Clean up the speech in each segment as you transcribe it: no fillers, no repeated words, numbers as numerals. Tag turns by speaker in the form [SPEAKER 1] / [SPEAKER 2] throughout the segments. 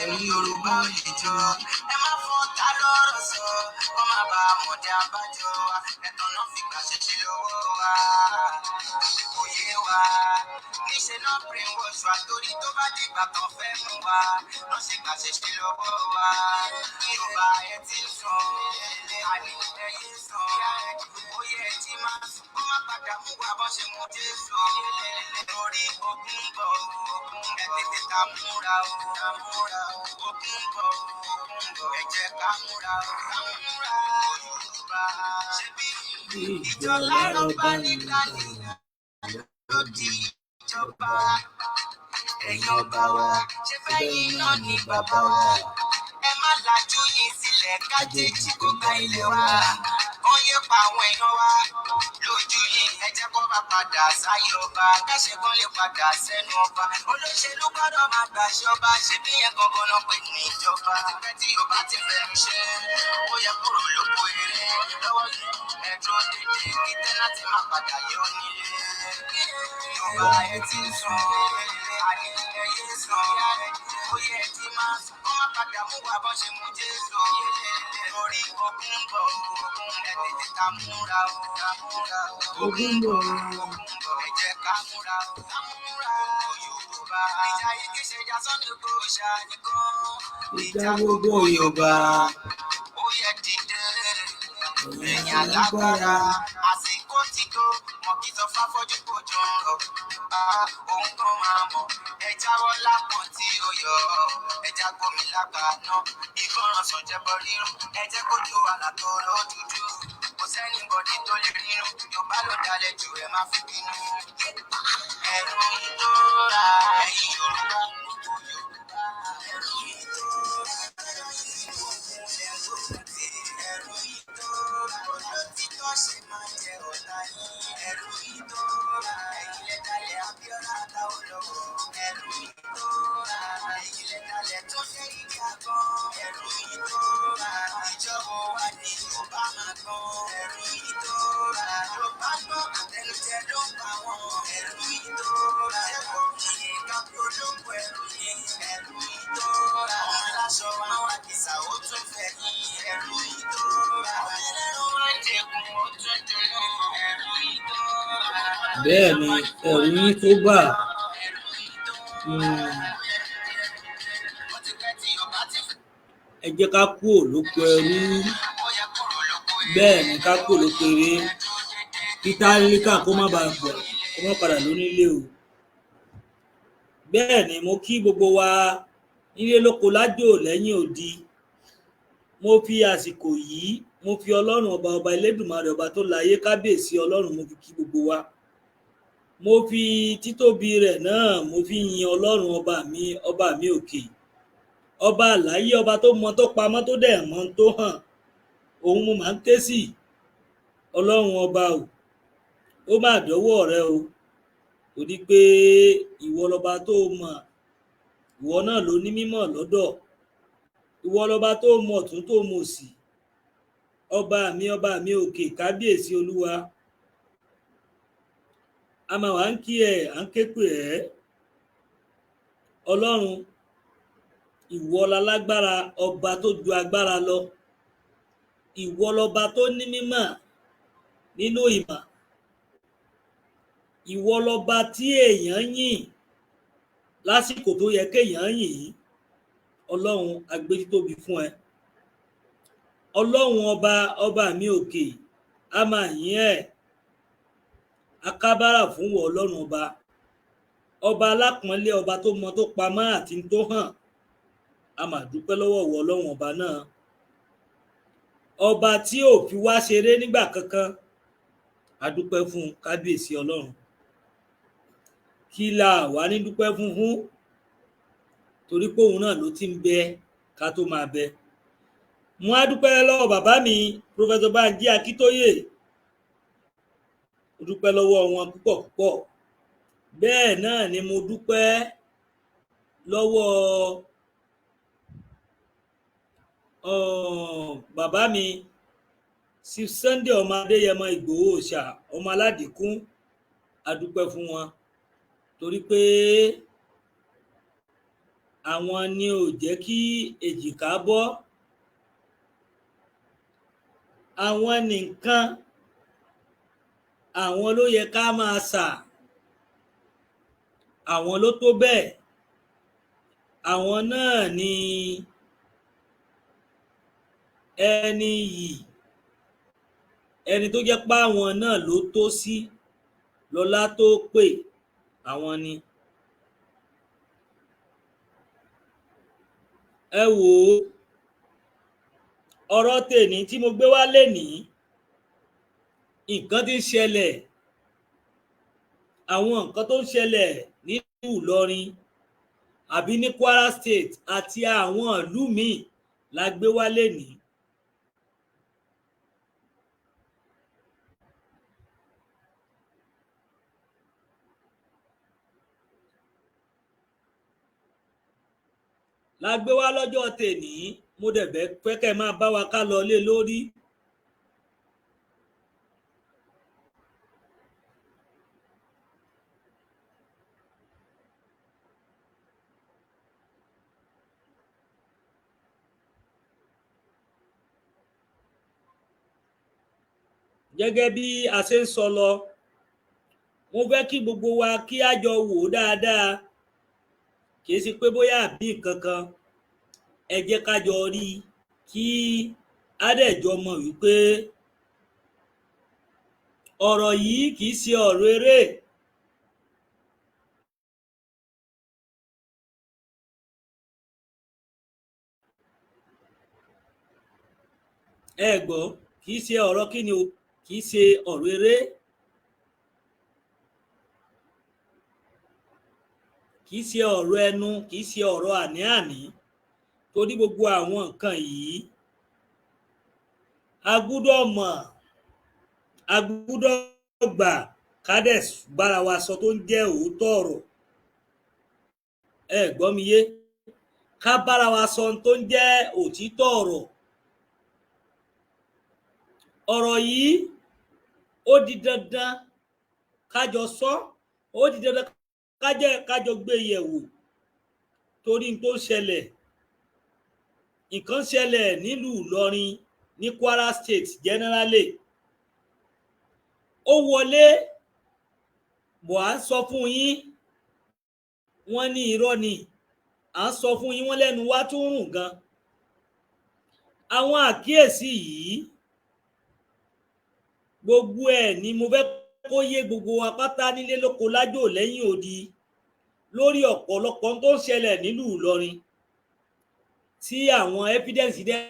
[SPEAKER 1] Ẹ̀yin Yorùbá ò lè jọ. Ẹ má fọ́n ta lọ́rọ̀ sọ. Kọ́ má bàa mọ̀dé abájọ wa. Ẹ̀tàn náà fi gbà ṣẹṣẹ lọ́wọ́ wa. Kò yé wa. Níṣẹ́ náà brainwash wa torí tó bá dìgbà tán fẹ́ mú wa. Lọ́ ṣe gbà ṣẹṣẹ lọ́wọ́ wa. Yorùbá, ẹ ti ń sùn. Àní ẹyẹ sùn. Ó yẹ ẹ jí máa sùn. Kó má padà mú wa bọ́n ṣe mú Jésù. Torí ogun ń bọ̀ o. Ẹ tètè ká múra o. Ogun ń bọ̀ o. Ẹ jẹ́ ká múra o. Ká múra o. Yorùbá. Ṣebí ìjọ lárọ́ bá nígbà ní ló di ìjọba. Ẹ̀yin ọba wa, ṣe fẹ́yìn náà ní bàbá wa. Ẹ má lajú yín sílẹ̀ kájèjì kó gba ilẹ̀ wa. Kán yé pa àwọn èèyàn wa lójú yín. Ẹ jẹ́ kó bá padà sáyé ọba. Káṣe kan lè padà sẹ́nu ọba. Olóṣèlú gbọ́dọ̀ máa gbàṣẹ ọba. Ṣèbí yẹn gangan náà pè ní ìjọba. Tipẹ́ tí Yorùbá ti fẹnu ṣe. Ó yẹ kúrò lóko eré. Lọ́wọ́ yìí, ẹ dúró dédé kí tenant má padà yọ nílé. Yorùbá, ẹ ti ń sùn. Àní ẹyẹ sùn. Ó yẹ ẹ ti máa sùn. Kó má padà mú wa bọ́n ṣe mú Jésù. Torí ogun ń bọ̀ o. Ẹ tètè ká múra o.
[SPEAKER 2] Ogun ń bọ̀.
[SPEAKER 1] Ẹ jẹ́ ká múra o. Ká múra o. Yorùbá. Ìjà yìí kì í ṣe ìjà Sunday Igboho ṣáà nìkan.
[SPEAKER 2] Ìjà gbogbo Yorùbá.
[SPEAKER 1] Ó yẹ dìde. Ẹ̀yin alágbára, àsìkò ti tó, wọn kì í sọ fáfọ́jú kò jọ ń rọ̀. Òun kan máa mọ̀, ẹ jáwọ́ lápọ̀n tí ó yọ. Ẹ já gómi lágbà náà, ìgbọràn sàn jẹbọ rírun. Ẹ jẹ́ kó jó àlà tó rọ dúdú. Kò sẹ́ni body tó lè rínú. Yorùbá ló dalẹ̀ jù, ẹ má fi bínú. Ẹ̀rù ìtura, ẹ̀yin Yorùbá, gbogbo Yorùbá. Ẹ̀rù ìtura, ẹ̀rù ìtura, olótìtọ́ ṣe máa jẹ ọ̀tá yín. Ẹ̀rù ìtura, ẹ̀yin lẹ dalẹ̀ Abíọ́lá Atáwọ̀lọ́wọ̀. Ẹ̀rù ìtura, ẹ̀yin lẹ dalẹ̀ tó jẹ́ igi àgbọn. Ẹ̀rù ìtura, ìjọba wa ní Yorùbá máa gbọ́n. Ẹ̀rù ìtura, Yorùbá gbọ́ àtẹnujẹ ló ń pa wọ́n. Ẹ̀rù ìtura, ẹ̀kọ́ kìí ká polongo ẹ̀rù yìí. Ẹ̀rù ìtura, òun láṣọ àwọn àkìsà ó tún fẹ́ yín. Ẹ̀rù ìtura, ẹlẹ́rù máa ń jẹkùn ó tún dùnú. Ẹ̀rù ìtura.
[SPEAKER 2] Bẹ́ẹ̀ ni, ẹ̀rù yín tó bà. Ẹ jẹ́ ká kúrò lóko ẹrú. Bẹ́ẹ̀ ni, ká kúrò lóko eré kí tálíkà kó má bàa gbà kó má padà lónílé o. Bẹ́ẹ̀ ni, mo kí gbogbo wa nílé lóko lájò lẹ́yìn odi. Mo fi àsìkò yìí, mo fi Ọlọ́run ọba, ọba Elédùmarè, ọba tó láyé, kábíyèsí Ọlọ́run, mo fi kí gbogbo wa. Mo fi títóbi rẹ̀ náà, mo fi yin Ọlọ́run ọba mi, ọba mi òkè, ọba àláyé, ọba tó mọ tó pamọ́ tó dẹ̀ mọ tó hàn. Òun mo máa ń ké sí. Ọlọ́run ọba o, ó máa dọ́wọ́ rẹ o, torí pé ìwọ lọba tó mọ̀, ìwọ náà ló ní mímọ̀ lọ́dọ̀, ìwọ lọba tó mọ̀ tún tó mọ̀ òsì. Ọba mi, ọba mi òkè, kábíyèsí Olúwa, a máa wá ń kí ẹ, à ń ké pè ẹ́. Ọlọ́run, ìwọ lálágbára, ọba tó ju agbára lọ. Ìwọ lọba tó ní mímọ̀ nínú ìmọ̀. Ìwọ lọba tí èèyàn yìn lásìkò tó yẹ kéèyàn yìn ín. Ọlọ́run, agbétítóbi fún ẹ. Ọlọ́run ọba, ọba mi òkè, a máa yìn ẹ́. Akábárà fún wọ Ọlọ́run ọba, ọba alápọ̀nlé, ọba tó mọ tó pamọ́ àti tó hàn. A máa dúpẹ́ lọ́wọ́ wọ Ọlọ́run ọba náà, ọba tí ò fi wá ṣeré nígbà kankan. A dúpẹ́ fún kábíyèsí Ọlọ́run. Kí la wà ní dúpẹ́ fún, torí pé òun náà ló ti ń bẹ ká tó máa bẹ. Mo á dúpẹ́ lọ́wọ́ bàbá mi, Professor Banji Akíntóyè. Mo dúpẹ́ lọ́wọ́ wọn púpọ̀ púpọ̀. Bẹ́ẹ̀ náà ni mo dúpẹ́ lọ́wọ́ bàbá mi, Chief Sunday ọmọ Adéyẹmọ Ìgbòho Òòṣà, ọmọ aládìkún. A dúpẹ́ fún wọn torí pé Àwọn ni ò jẹ́ kí èjìká bọ́. Àwọn nìkan, àwọn ló yẹ ká máa sà, àwọn ló tó bẹ́ẹ̀. Àwọn náà ni ẹni yìí, ẹni tó jẹ́ pé àwọn náà ló tó sí lọ́lá tó pè, àwọn ni. Ẹ wò ó, ọ̀rọ̀ tèní tí mo gbé wá lénìí, nǹkan tí ń ṣẹlẹ̀, àwọn nǹkan tó ń ṣẹlẹ̀ nílùú Ìlọrin àbí ní Kwara State àti àwọn ìlú míì la gbé wá lénìí. La gbé wá lọ́jọ́ tèní. Mo dẹ̀ fẹ́ kẹ́ máa bá wa ká lọ lé lórí. Gẹ́gẹ́ bí a ṣe ń sọ lọ, mo fẹ́ kí gbogbo wa kí á jọ wò ó dáadáa. Kì í ṣe pé bóyá àbí nǹkan kan, ẹ jẹ́ ká jọ rí i, kí á dẹ̀ jọ mọ̀ wípé ọ̀rọ̀ yìí kì í ṣe ọ̀rọ̀ eré. Ẹ gbọ́, kì í ṣe ọ̀rọ̀ kí ni o, kì í ṣe ọ̀rọ̀ eré. Kì í ṣe ọ̀rọ̀ ẹnu, kì í ṣe ọ̀rọ̀ àní-àní, torí gbogbo àwọn nǹkan yìí a gbúdọ̀ mọ̀, a gbúdọ̀ gbà, ká dẹ̀ bára wa sọ tó ń jẹ́ òótọ́ ọ̀rọ̀. Ẹ gbọ́ mi yé? Ká bára wa sọ tó ń jẹ́ òtítọ́ ọ̀rọ̀. Ọ̀rọ̀ yìí, ó di dandan ká jọ sọ, ó di dandan ká jẹ́ ká jọ gbé yẹ̀wò, torí n tó ṣẹlẹ̀, nǹkan ṣẹlẹ̀ nílùú Ìlọrin, ní Kwara State generally. Ó wọlé bọ̀, à ń sọ fún yín, wọ́n ní irọ́ ni à ń sọ fún yín, wọ́n lẹ́nu wá tún rùn gan. Àwọn àkíyèsí yìí, gbogbo ẹ̀ ni mo fẹ́ kó yé gbogbo wa pátá nílé lóko lájò lẹ́yìn odi, lórí ọ̀pọ̀lọpọ̀ tó ń ṣẹlẹ̀ nílùú Ìlọrin, tí àwọn evidence dẹ̀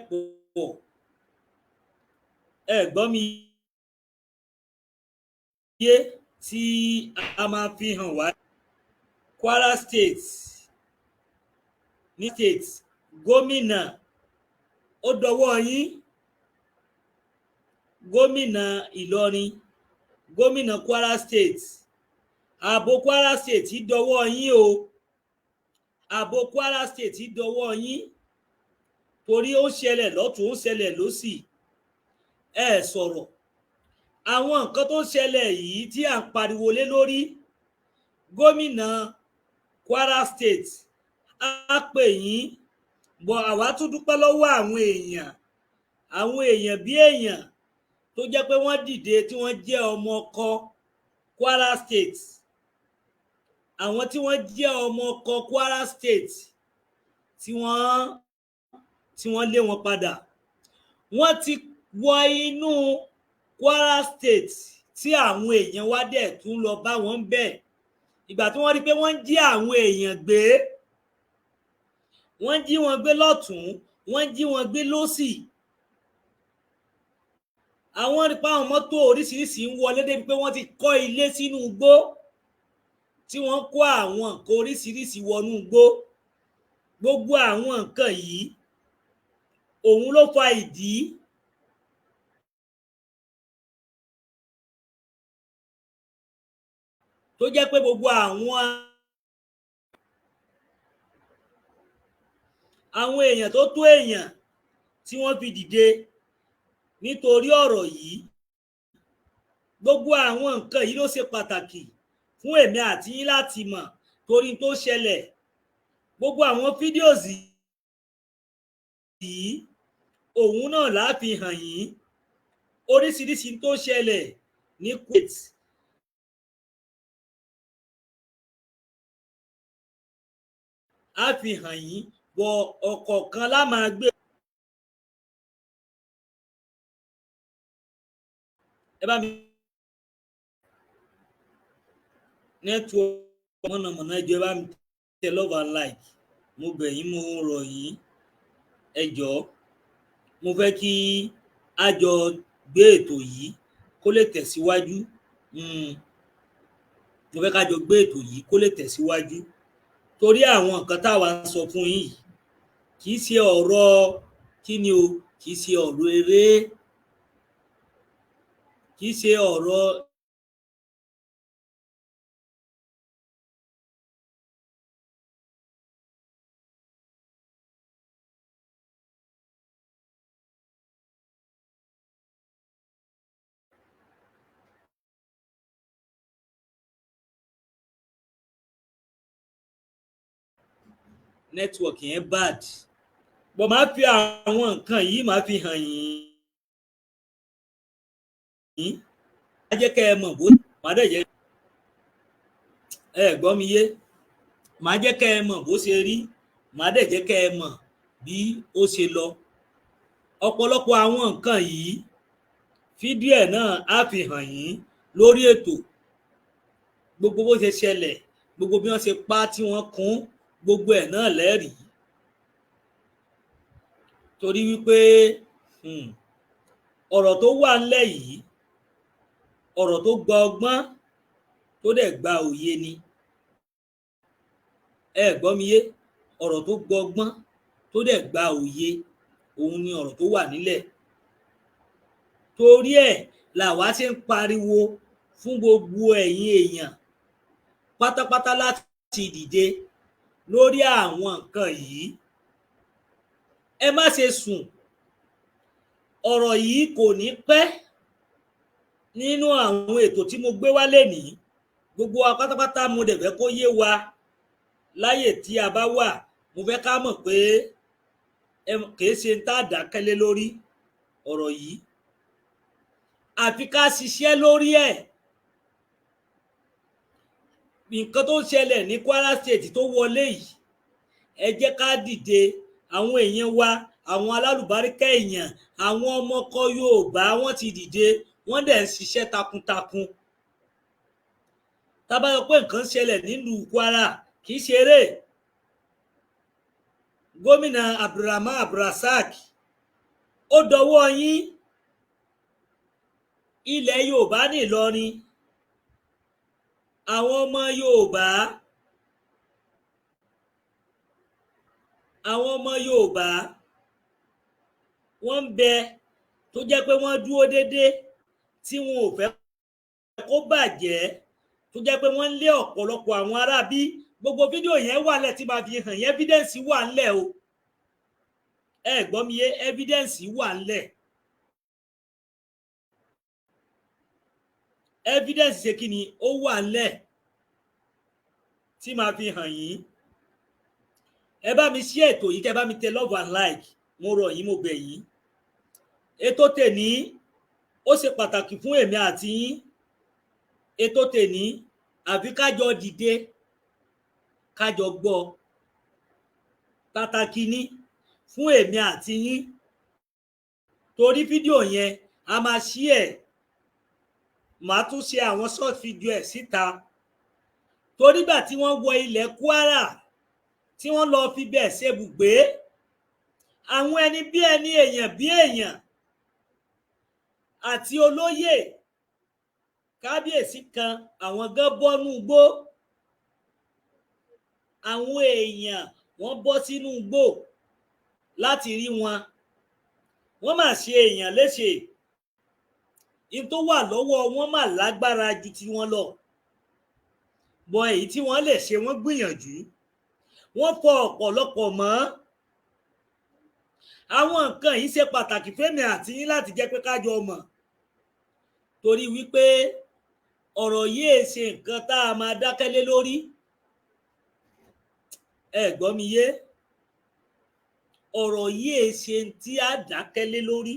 [SPEAKER 2] pọ̀. Ẹ gbọ́ mi yé? Tí a máa fi hàn wá. Kwara State ní state gómìnà, ó dọwọ́ yín, gómìnà Ìlọrin, gómìnà Kwara State. Ààbò Kwara State dọwọ́ yín o. Ààbò Kwara State dọwọ́ yín, torí ó ń ṣẹlẹ̀ lọ́tún, ó ń ṣẹlẹ̀ lọ́sì, ẹ sọ̀rọ̀. Àwọn nǹkan tó ń ṣẹlẹ̀ yìí tí à ń pariwo lé lórí, gómìnà Kwara State, á pè yín bọ̀. Àwa tún dúpẹ́ lọ́wọ́ àwọn èèyàn, àwọn èèyàn bí èèyàn tó jẹ́ pé wọ́n dìde, tí wọ́n jẹ́ ọmọ ọkọ Kwara State, àwọn tí wọ́n jẹ́ ọmọ ọkọ Kwara State, tí wọ́n lé wọn padà. Wọ́n ti wọ inú Kwara State, tí àwọn èèyàn wá dẹ̀ tún lọ bá wọn bẹ̀. Ìgbà tí wọ́n rí pé wọ́n ń jí àwọn èèyàn gbé, wọ́n ń jí wọn gbé lọ́tún, wọ́n ń jí wọn gbé lọ́sì, àwọn rí pé àwọn mọ́tò oríṣiríṣi ń wọlé, débi pé wọ́n ti kọ́ ilé sínú igbó, tí wọ́n kó àwọn nǹkan oríṣiríṣi wọnú igbó. Gbogbo àwọn nǹkan yìí, òun ló fa ìdí tó jẹ́ pé gbogbo àwọn èèyàn tó tó èèyàn tí wọ́n fi dìde nítorí ọ̀rọ̀ yìí. Gbogbo àwọn nǹkan yìí ló ṣe pàtàkì fún èmi àti yín láti mọ̀, torí tó ṣẹlẹ̀. Gbogbo àwọn videos yìí, òun náà la fi hàn yín oríṣiríṣi tó ṣẹlẹ̀ ní Kuwait. Á fi hàn yín bọ ọ̀kọ̀ọ̀kan la máa gbé. Ẹ bá mi network mọ̀nàmọ́ná, ẹ jọ̀ọ́, ẹ bá mi tẹ love and like. Mo bẹ̀ yín, mo rọ̀ yín, ẹ jọ̀ọ́. Mo fẹ́ kí a jọ gbé ètò yìí kó lè tẹ̀síwájú. Mo fẹ́ ká jọ gbé ètò yìí kó lè tẹ̀síwájú, torí àwọn nǹkan táwa ń sọ fún yín yìí kì í ṣe ọ̀rọ̀ kí ni o, kì í ṣe ọ̀rọ̀ eré, kì í ṣe ọ̀rọ̀. Network yẹn bad bọ̀. Máa fi àwọn nǹkan yìí, máa fi hàn yín, á jẹ́ kẹ́ ẹ mọ̀ bó máa dẹ̀ jẹ́ ẹ gbọ́ mi yé. Máa jẹ́ kẹ́ ẹ mọ̀ bó ṣe rí, máa dẹ̀ jẹ́ kẹ́ ẹ mọ̀ bí ó ṣe lọ. Ọ̀pọ̀lọpọ̀ àwọn nǹkan yìí, fídíò ẹ̀ náà á fi hàn yín lórí ètò. Gbogbo bó ṣe ṣẹlẹ̀, gbogbo bí wọ́n ṣe pa tí wọ́n kún, gbogbo ẹ̀ náà lẹ́rìí, torí wípé ọ̀rọ̀ tó wà ńlẹ̀ yìí, ọ̀rọ̀ tó gba ọgbọ́n, tó dẹ̀ gba òye ni. Ẹ gbọ́ mi yé? Ọ̀rọ̀ tó gba ọgbọ́n, tó dẹ̀ gba òye, òun ni ọ̀rọ̀ tó wà nílẹ̀. Torí ẹ̀ làwa ṣe ń pariwo fún gbogbo ẹ̀yin èèyàn pátápátá láti dìde lórí àwọn nǹkan yìí. Ẹ má ṣe sùn. Ọ̀rọ̀ yìí kò ní pẹ́ nínú àwọn ètò tí mo gbé wá lénìí. Gbogbo wa pátápátá, mo dẹ̀ fẹ́ kó yé wa láyè tí a bá wà. Mo fẹ́ ká mọ̀ pé kìí ṣe ń tá a dákẹ́lé lórí ọ̀rọ̀ yìí, àfi ká ṣiṣẹ́ lórí ẹ̀. Nǹkan tó ń ṣẹlẹ̀ ní Kwara State tó wọlé yìí, ẹ jẹ́ ká dìde. Àwọn èèyàn wa, àwọn alálùbáríkà èèyàn, àwọn ọmọkọ Yorùbá, wọ́n ti dìde, wọ́n dẹ̀ ń ṣiṣẹ́ takuntakun. Tá bá sọ pé nǹkan ṣẹlẹ̀ nílùú Kwara, kì í ṣeré. Gómìnà Abdulrahman Abdulrasaq, ó dọwọ́ yín. Ilẹ̀ Yorùbá ní Ìlọrin, àwọn ọmọ Yorùbá, àwọn ọmọ Yorùbá wọ́n ń bẹ tó jẹ́ pé wọ́n dúró déédéé, tí wọn ò fẹ́ kó bàjẹ́, tó jẹ́ pé wọ́n ń lé ọ̀pọ̀lọpọ̀ àwọn aráabí. Gbogbo fídíò yẹn wà lẹ̀ tí màá fi hàn yẹn. Evidence wà ńlẹ̀ o. Ẹ gbọ́ mi yé? Evidence wà ńlẹ̀. Evidence ṣe kí ni? Ó wà ńlẹ̀ tí màá fi hàn yín. Ẹ bá mi ṣí ètò yìí, kẹ́ bá mi tẹ love and like. Mo rọ̀ yín, mo bẹ̀ yín. Ètò tèní, ó ṣe pàtàkì fún èmi àti yín. Ètò tèní, àfi kájọ dìde, kájọ gbọ́. Pàtàkì ni fún èmi àti yín, torí fídíò yẹn, a máa ṣí ẹ̀, màá tún ṣe àwọn short video ẹ̀ síta, torí gbà tí wọ́n wọ ilẹ̀ Kwara, tí wọ́n lọ fi bẹ́ẹ̀ ṣebùgbé, àwọn ẹni bí ẹni, èèyàn bí èèyàn, àti olóyè kábíyèsí kan, àwọn gan bọ́nú igbó. Àwọn èèyàn, wọ́n bọ́ sínú igbó láti rí wọn. Wọ́n mà ṣe èèyàn léṣe. In tó wà lọ́wọ́ wọn mà lágbára ju tiwọn lọ bọ. Èyí tí wọ́n lè ṣe, wọ́n gbìyànjú, wọ́n fọ ọ̀pọ̀lọpọ̀ mọ́. Àwọn nǹkan yìí ṣe pàtàkì fẹ́mi àti yín láti jẹ́ pé kájọ mọ̀, torí wípé ọ̀rọ̀ yìí ṣe nǹkan tá a máa dákẹ́ lé lórí. Ẹ gbọ́ mi yé? Ọ̀rọ̀ yìí è ṣe tí a dákẹ́ lé lórí.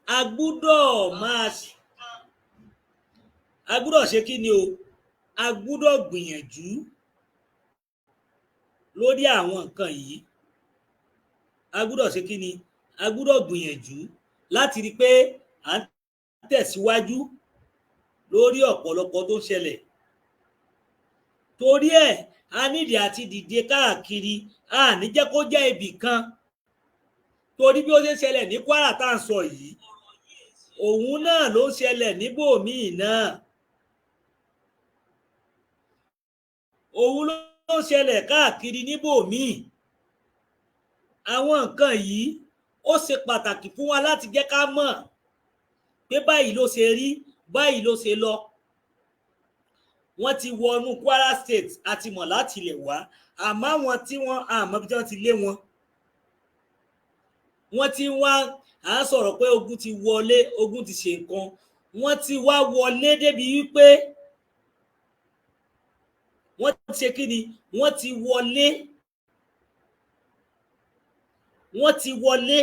[SPEAKER 2] A gbúdọ̀ máa, a gbúdọ̀ ṣe kí ni o? A gbúdọ̀ gbìyànjú lórí àwọn nǹkan yìí. A gbúdọ̀ ṣe kí ni? A gbúdọ̀ gbìyànjú láti rí i pé à ń tẹ̀síwájú lórí ọ̀pọ̀lọpọ̀ tó ń ṣẹlẹ̀. Torí ẹ̀, a nídìí àti dìde káàkiri. A ní jẹ́ kó jẹ́ ibì kan, torí bí ó ṣe ń ṣẹlẹ̀ ní Kwara tá à ń sọ yìí, òun náà ló ń ṣẹlẹ̀ níbòmíì náà, òun ló ń ṣẹlẹ̀ káàkiri níbòmíì. Àwọn nǹkan yìí, ó ṣe pàtàkì fún wa láti jẹ́ ká mọ̀ pé báyìí ló ṣe rí, báyìí ló ṣe lọ. Wọ́n ti wọnú Kwara State, àti mọ̀ láti ilẹ̀ wá, àmọ́ àwọn tí wọ́n àmọ́ bí wọ́n ti lé wọn, wọ́n ti wá. À ń sọ̀rọ̀ pé ogun ti wọlé, ogun ti ṣe nǹkan. Wọ́n ti wá wọlé débi wípé wọ́n ti ṣe kí ni? Wọ́n ti wọlé, wọ́n ti wọlé.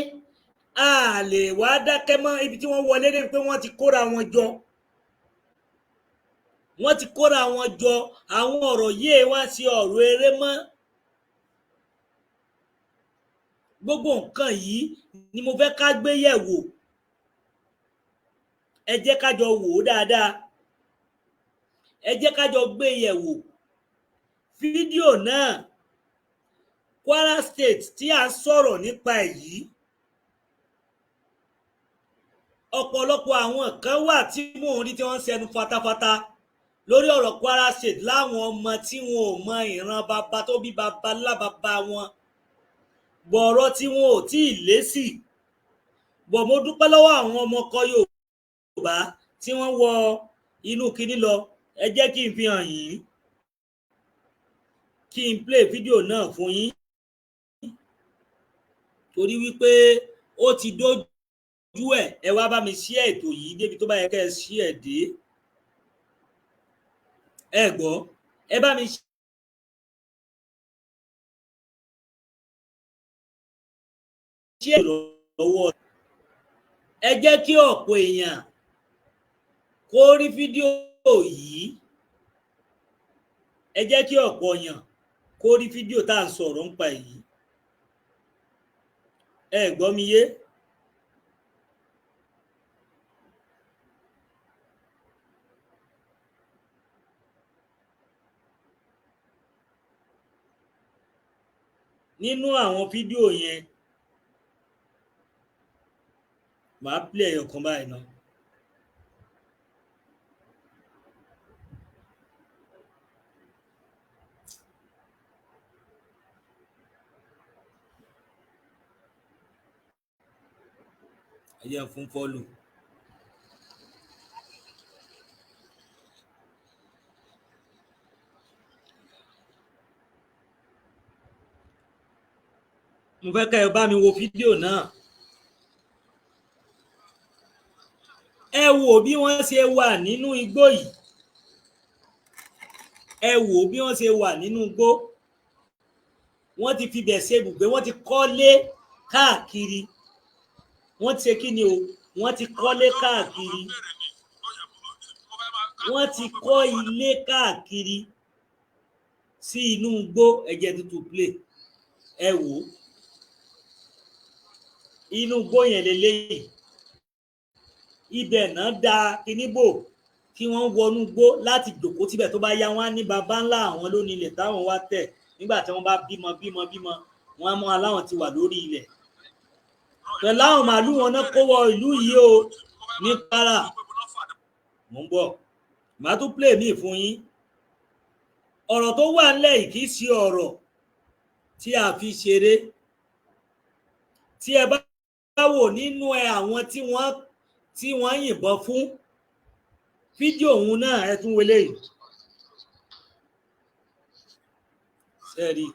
[SPEAKER 2] A lè wá dákẹ́ mọ́. Ibi tí wọ́n wọlé débi pé wọ́n ti kóra wọn jọ, wọ́n ti kóra wọn jọ. Àwọn ọ̀rọ̀ yìí wá sí ọ̀rọ̀ eré mọ́. Gbogbo nǹkan yìí ni mo fẹ́ ká gbé yẹ̀wò. Ẹ jẹ́ ká jọ wò ó dáadáa, ẹ jẹ́ ká jọ gbé yẹ̀wò. Fídíò náà, Kwara State tí a ń sọ̀rọ̀ nípa ẹ̀ yìí, ọ̀pọ̀lọpọ̀ àwọn kan wà tí mò ń rí tí wọ́n ń sẹnu fatafata lórí ọ̀rọ̀ Kwara State, láwọn ọmọ tí wọn ò mọ ìran bàbá tó bí bàbá ńlá bàbá wọn, bọ̀rọ̀ tí wọn ò tí ì lésì bọ̀. Mo dúpẹ́ lọ́wọ́ àwọn ọmọ ọkọ Yorùbá tí wọ́n wọ inú kinní lọ. Ẹ jẹ́ kí n fi hàn yín, kí n play fídíò náà fún yín, torí wípé ó ti dójú ẹ̀. Ẹ wá bá mi share ètò yìí débi tó bá yẹ kẹ́ ẹ share dé. Ẹ gbọ́, ẹ bá mi share lọ́wọ́. Ẹ jẹ́ kí ọ̀pọ̀ èèyàn kó rí fídíò yìí. Ẹ jẹ́ kí ọ̀pọ̀ èèyàn kó rí fídíò tá à ń sọ̀rọ̀ nípa èyí. Ẹ gbọ́ mi yé? Nínú àwọn fídíò yẹn, màá play ẹyọ kan báyìí náà. Ẹ jẹ́ n fún follow. Mo fẹ́ kẹ́ ẹ bá mi wo fídíò náà. Ẹ wò bí wọ́n ṣe wà nínú igbó yìí. Ẹ wò bí wọ́n ṣe wà nínú igbó. Wọ́n ti fibẹ̀ ṣe ibùgbé, wọ́n ti kọ́lé káàkiri. Wọ́n ti ṣe kí ni o? Wọ́n ti kọ́lé káàkiri, wọ́n ti kọ́ ilé káàkiri sí inú igbó. Ẹ̀jẹ̀ tuntun play. Ẹ wò ó, inú igbó yẹn leléyìí. Ibẹ̀ náà da kíní bò kí wọ́n wọnú igbó láti jòkó síbẹ̀. Tó bá yá, wọ́n á ní baba ńlá àwọn ló ní ilẹ̀ táwọn wá tẹ̀. Nígbà tí wọ́n bá bímọ bímọ bímọ, wọ́n á mọ aláwọn ti wà lórí ilẹ̀ pẹ̀lú àwọn màálù wọn náà kó wọ ìlú yìí o ní Kwara. Mò ń bọ̀, màá tún play míì fún yín. Ọ̀rọ̀ tó wà nílẹ̀ yìí kì í ṣe ọ̀rọ̀ tí a fi ṣeré. Tí ẹ bá wò nínú ẹ, àwọn tí wọ́n yìnbọn fún, fídíò òun náà, ẹ tún wọlé yìí sẹ́ẹ̀rì,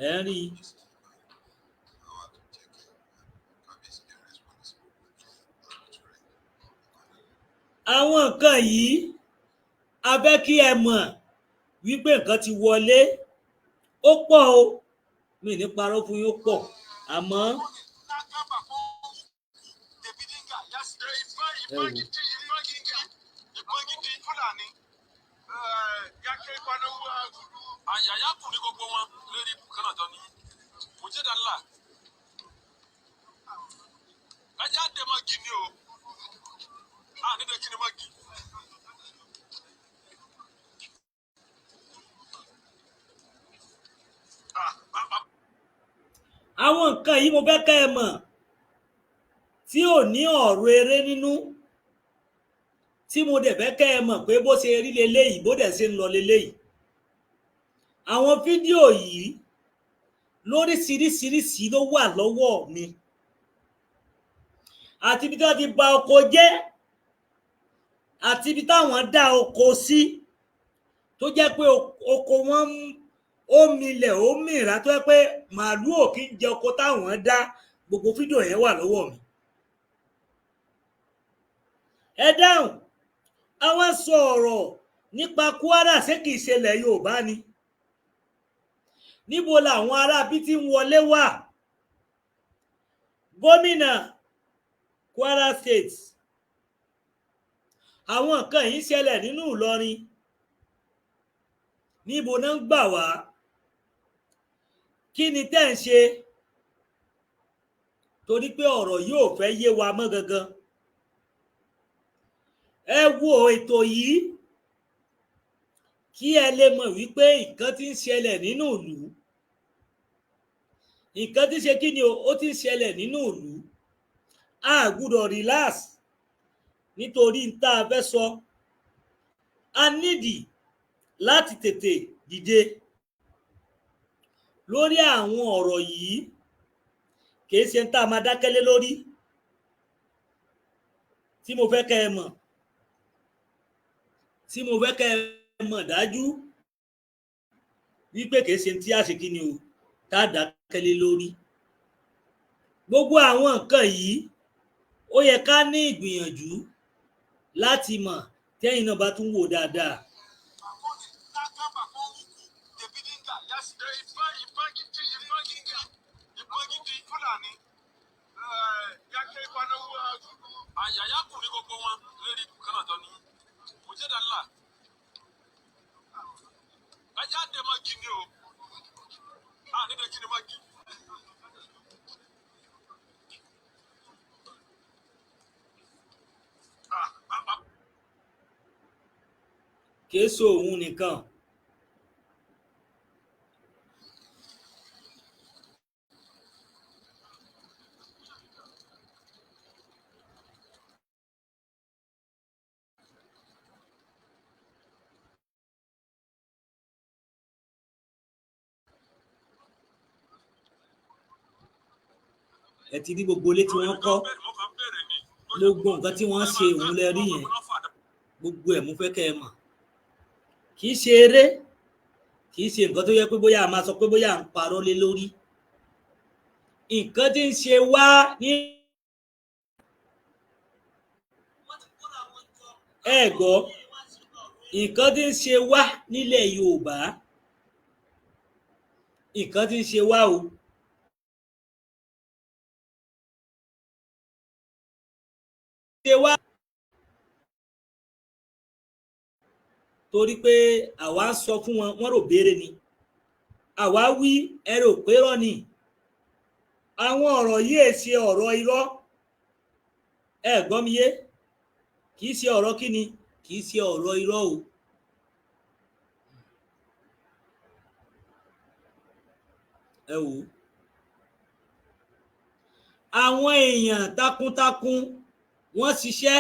[SPEAKER 2] ẹ ń rí i. Àwọn nǹkan yìí, a fẹ́ kí ẹ mọ̀ wípé nǹkan ti wọlé. Ó pọ̀ o, mi ní parọ́ fún yín, ó pọ̀, àmọ́ ẹ wò.
[SPEAKER 1] Àyàyà kù ní gbogbo wọn lórí ibùkún náà ní mùjẹ́dà ńlá ẹjẹ́ àdèmọ́gì ni o àdèdè kí ni mọ́gì.
[SPEAKER 2] Àwọn nǹkan yìí, mo fẹ́ kẹ́ ẹ mọ̀, tí ò ní ọ̀rọ̀ eré nínú, tí mo dẹ̀ fẹ́ kẹ́ ẹ mọ̀ pé bó ṣe rí leléyìí, bó dẹ̀ ṣe ń lọ leléyìí. Àwọn fídíò yìí lóríṣiríṣiríṣi ló wà lọ́wọ́ mi, àti ibi tí wọ́n ti ba oko jẹ́, àti ibi táwọn dá oko sí, tó jẹ́ pé oko wọn ó milẹ̀, ó mìíràn, tó jẹ́ pé màálù ò kí ń jẹ oko táwọn dá. Gbogbo fídíò yẹn wà lọ́wọ́ mi. Ẹ dáhùn, àwọn sọ ọ̀rọ̀ nípa Kwara, ṣé kìí ṣẹlẹ̀ Yorùbá ni? Níbo làwọn aráabí tí ń wọlé wà? Gómìnà Kwara State, àwọn nǹkan yìí ń ṣẹlẹ̀ nínú Ìlọrin, níbo náà ń gbà wá? Kí ni tẹ́ ń ṣe? Torí pé ọ̀rọ̀ yóò fẹ́ yé wa mọ́ gangan. Ẹ wo ètò yìí kí ẹ lè mọ̀ wípé nǹkan tí ń ṣẹlẹ̀ nínú ìlú, nǹkan tí ń ṣe kí ni o, ó ti ń ṣẹlẹ̀ nínú ìlú. A gbúdọ̀ relax nítorí n tá a fẹ́ sọ. A nídìí láti tètè dìde lórí àwọn ọ̀rọ̀ yìí. Kìí ṣe n tá a máa dákẹ́ lé lórí. Tí mo fẹ́ kẹ́ ẹ mọ̀, tí mo fẹ́ kẹ́ ẹ mọ̀ dájú wípé kìí ṣe tí a ṣe kí ni o, tá a dákẹ́ lé lórí. Gbogbo àwọn nǹkan yìí, ó yẹ ká ní ìgbìyànjú láti mọ̀ tẹ́yìn náà bá tún wò dáadáa.
[SPEAKER 1] Àyàyà kù ní gbogbo wọn lórí ibùkún náà ní mùjẹ́dà ńlá ẹjẹ́ àdèmọ́gì ni o àdèdè kí ni mọ́gì.
[SPEAKER 2] Kìí ṣe òun nìkan. Ẹ ti rí gbogbo ilé tí wọ́n kọ́, gbogbo nǹkan tí wọ́n ṣe, òun lẹ rí yẹn. Gbogbo ẹ̀ mo fẹ́ kẹ́ ẹ mọ̀, kì í ṣe eré, kì í ṣe nǹkan tó yẹ pé bóyá a máa sọ pé bóyá à ń parọ́ lé lórí. Nǹkan tí ń ṣe wá ní, ẹ gbọ́, nǹkan tí ń ṣe wá nílẹ̀ Yorùbá, nǹkan tí ń ṣe wá o. Ṣe wá torí pé àwa ń sọ fún wọn, wọ́n rò béèrè ni àwa wí, ẹ rò pé rọ́ ni. Àwọn ọ̀rọ̀ yìí è ṣe ọ̀rọ̀ irọ́. Ẹ gbọ́ mi yé? Kì í ṣe ọ̀rọ̀ kíni, kì í ṣe ọ̀rọ̀ irọ́ o. Ẹ wò ó, àwọn èèyàn takuntakun, wọ́n ṣiṣẹ́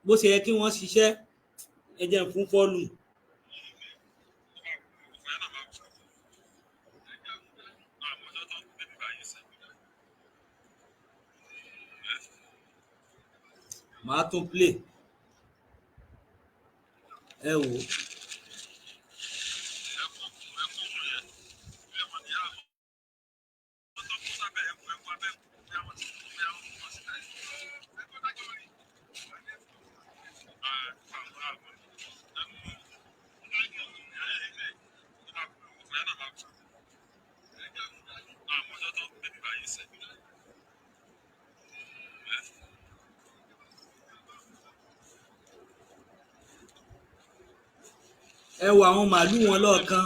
[SPEAKER 2] bó ṣe yẹ kí wọ́n ṣiṣẹ́. Ẹ jẹ́ n fún fọ́ọ̀lù. Màá tún play. Ẹ wò ó. Ẹ wo àwọn màálù wọn lọ́ọ̀kan,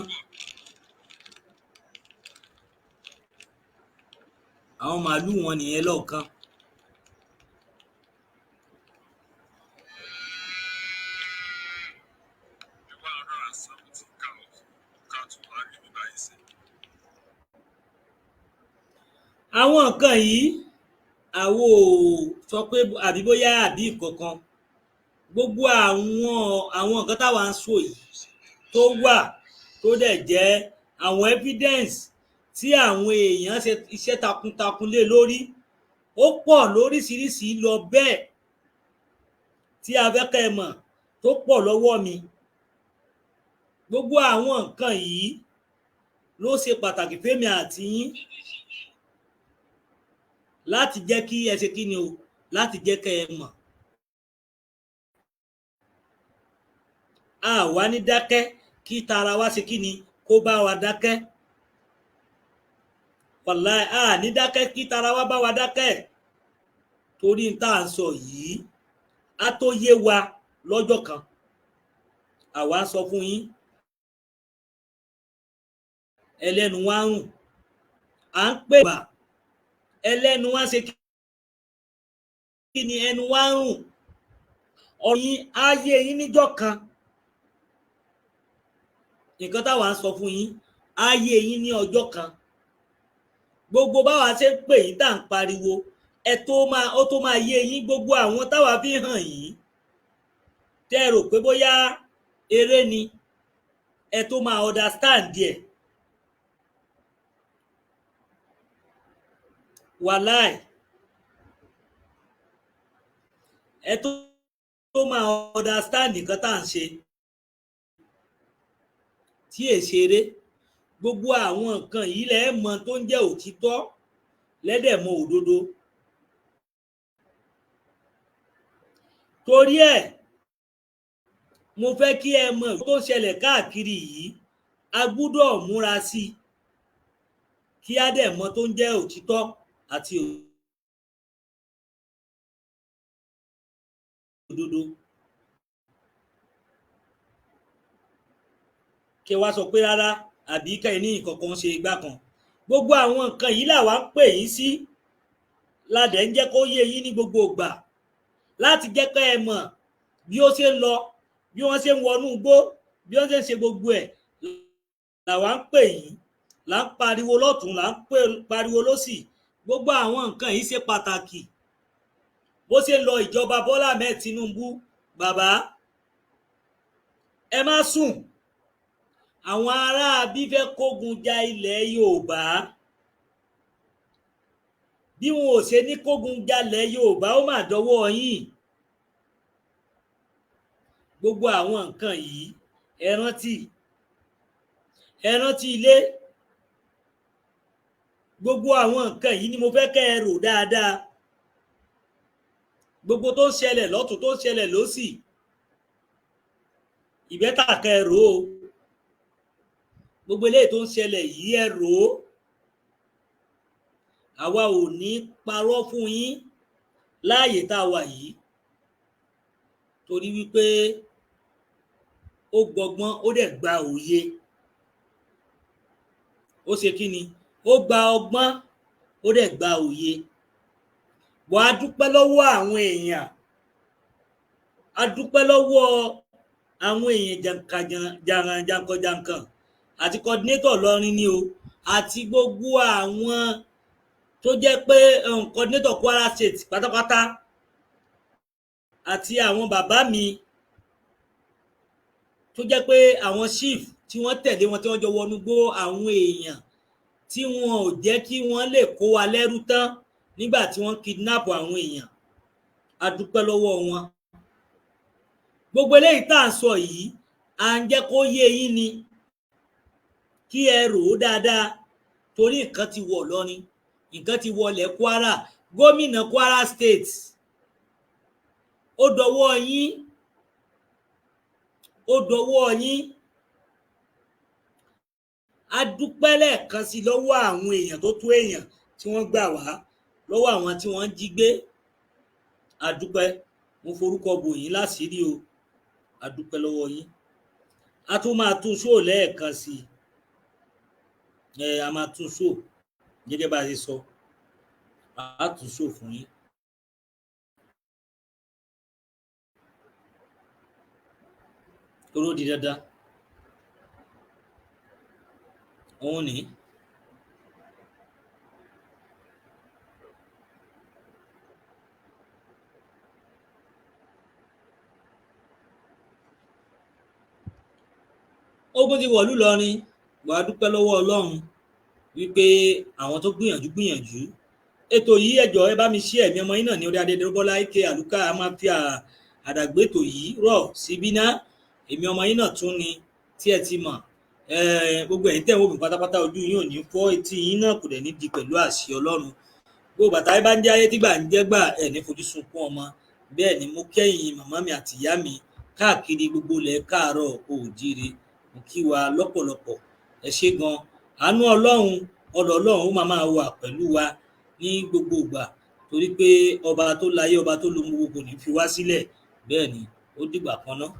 [SPEAKER 2] àwọn màálù wọn nìyẹn lọ́ọ̀kan.
[SPEAKER 3] The 170 cows, cattle la rí níbí báyìí sí.
[SPEAKER 2] Àwọn nǹkan yìí, àwo ò sọ pé àbí bóyá àbí nǹkan kan. Gbogbo àwọn nǹkan táwa ń sọ yìí tó wà, tó dẹ̀ jẹ́ àwọn evidence tí àwọn èèyàn ṣe iṣẹ́ takuntakun lé lórí, ó pọ̀ lóríṣiríṣi lọ bẹ́ẹ̀ tí a fẹ́ kẹ́ ẹ mọ̀, tó pọ̀ lọ́wọ́ mi. Gbogbo àwọn nǹkan yìí ló ṣe pàtàkì fémi àti yín láti jẹ́ kí ẹ ṣe kí ni o, láti jẹ́ kẹ́ ẹ mọ̀. A wá ní dákẹ́ kí tara wa ṣe kí ni kó bá wa dákẹ́. Wàláì, a ní dákẹ́ kí tara wa bá wa dákẹ́, torí n tá à ń sọ yìí á tó yé wa lọ́jọ́ kan. Àwa ń sọ fún yín, ẹlẹ́nu wa ń rùn, à ń pè wá ẹlẹ́nu wa ṣe kí ni, ẹnu wa ń rùn. Ọ̀rọ̀ yín á yé yín níjọ́ kan. Nǹkan táwa ń sọ fún yín á yé yín ní ọjọ́ kan. Gbogbo báwa ṣe ń pè yín, tá à ń pariwo, ẹ tó máa ó tó máa yé yín. Gbogbo àwọn táwa fi hàn yín, tẹ́ ẹ rò pé bóyá eré ni, ẹ tó máa understand ẹ̀. Wàláì, ẹ tó máa understand nǹkan tá à ń ṣe tí è ṣeré. Gbogbo àwọn nǹkan yìí lẹ mọ̀ tó ń jẹ́ òtítọ́, lẹ́dẹ̀ mọ òdodo. Torí ẹ̀, mo fẹ́ kí ẹ mọ̀ tó ń ṣẹlẹ̀ káàkiri yìí, a gbúdọ̀ múra sí i kí á dẹ̀ mọ̀ tó ń jẹ́ òtítọ́ àti òdodo. Kí ẹ wá sọ pé rárá, àbí kẹ́yìn ní nǹkan kan ṣe igbá kan. Gbogbo àwọn nǹkan yìí làwa ń pè yín sí, la dẹ̀ ń jẹ́ kó yé yín ní gbogbo ìgbà, láti jẹ́ kẹ́ ẹ mọ̀ bí ó ṣe ń lọ, bí wọ́n ṣe ń wọnú igbó, bí wọ́n ṣe ń ṣe gbogbo ẹ̀ làwa ń pè yín, là ń pariwo lọ́tùn, là ń pariwo lósì. Gbogbo àwọn nǹkan yìí ṣe pàtàkì. Bó ṣe ń lọ, ìjọba Bọ́lá Ahmed Tinubu, bàbá, ẹ má sùn. Àwọn ará bí fẹ́ kógun ja ilẹ̀ Yorùbá. Bí wọn ò ṣe ní kógun jalẹ̀ Yorùbá, ó mà dọwọ́ yín. Gbogbo àwọn nǹkan yìí, ẹ rántí, ẹ rántí ilé. Gbogbo àwọn nǹkan yìí ni mo fẹ́ kẹ́ ẹ rò dáadáa. Gbogbo tó ń ṣẹlẹ̀ lọ́tùn, tó ń ṣẹlẹ̀ lósì, ìbẹ́tà kẹ́ ẹ rò ó. Gbogbo eléyìí tó ń ṣẹlẹ̀ yìí, ẹ rò ó. Àwa ò ní parọ́ fún yín láàyè tá a wà yìí, torí wípé ó gbọgbọ́n, ó dẹ̀ gba òye. Ó ṣe kí ni, ó gba ọgbọ́n, ó dẹ̀ gba òye. Wà á dúpẹ́ lọ́wọ́ àwọn èèyàn, a dúpẹ́ lọ́wọ́ àwọn èèyàn jàǹkàjàǹkàn àti coordinator lọrin ni o, àti gbogbo àwọn tó jẹ́ pé coordinator Kwara State pátápátá, àti àwọn bàbá mi tó jẹ́ pé àwọn chief tí wọ́n tẹ̀lé wọn, tí wọ́n jọ wọnú gbó, àwọn èèyàn tí wọn ò jẹ́ kí wọ́n lè kó wa lẹ́rú tán nígbà tí wọ́n kidnap àwọn èèyàn, a dúpẹ́ lọ́wọ́ wọn. Gbogbo eléyìí tá à ń sọ yìí, à ń jẹ́ kó yé yín ni kí ẹ rò ó dáadáa, torí nǹkan ti wọ̀ lọ́rin, nǹkan ti wọlé Kwara. Gómìnà Kwara State, ó dọwọ́ yín, ó dọwọ́ yín. A dúpẹ́ lẹ́ẹ̀kan sí lọ́wọ́ àwọn èèyàn tó tó èèyàn tí wọ́n gbà wá lọ́wọ́ àwọn tí wọ́n jí gbé. A dúpẹ́. Mo forúkọ bò yín láṣìírí o. A dúpẹ́ lọ́wọ́ yín. A tún máa tún ṣó lẹ́ẹ̀kan sí i. Ẹ a máa tún ṣó gẹ́gẹ́ bá a ṣe sọ, a tún ṣó fún yín. Toró di dandan òun ní. Ogun ti wọ̀lú Ìlọrin. Wàá dúpẹ́ lọ́wọ́ Ọlọ́run wípé àwọn tó gbìyànjú gbìyànjú ètò yìí. Ẹ jọ̀ọ́, ẹ bá mi ṣí. Ẹ̀mí ọmọ yín náà ní orí Adédèbọ́lá ike àlùkà. A máa fi àdàgbé ètò yìí rọ̀ síbí ná. Èmi ọmọ yín náà tún ni tí ẹ ti mọ̀. Gbogbo ẹ̀yin tẹ̀ ń wò mí pátápátá, ojú yín ò ní fọ́, etí yín náà kò dẹ̀ ní di pẹ̀lú àṣẹ Ọlọ́run. Gbogbo bàtà ẹ bá ń jẹ́ ayé tí gbà ń jẹ́ gbà, ẹ̀ ní fojú sunkún ọmọ. Bẹ́ẹ̀ ni mo kẹ́yìn màmá mi àti ìyá mi káàkiri gbogbo ilẹ̀ káàárọ̀ oòjíire. Mo kí wa lọ́pọ̀lọpọ̀, ẹ ṣé gan. Àánú Ọlọ́run, ọlọ́ Ọlọ́run ó máa máa wà pẹ̀lú wa ní gbogbo ìgbà, torí pé ọba tó láyé, ọba tó lóhun gbogbo, kò ní fi wá sílẹ̀. Bẹ́ẹ̀ ni, ó dìgbà kan náà.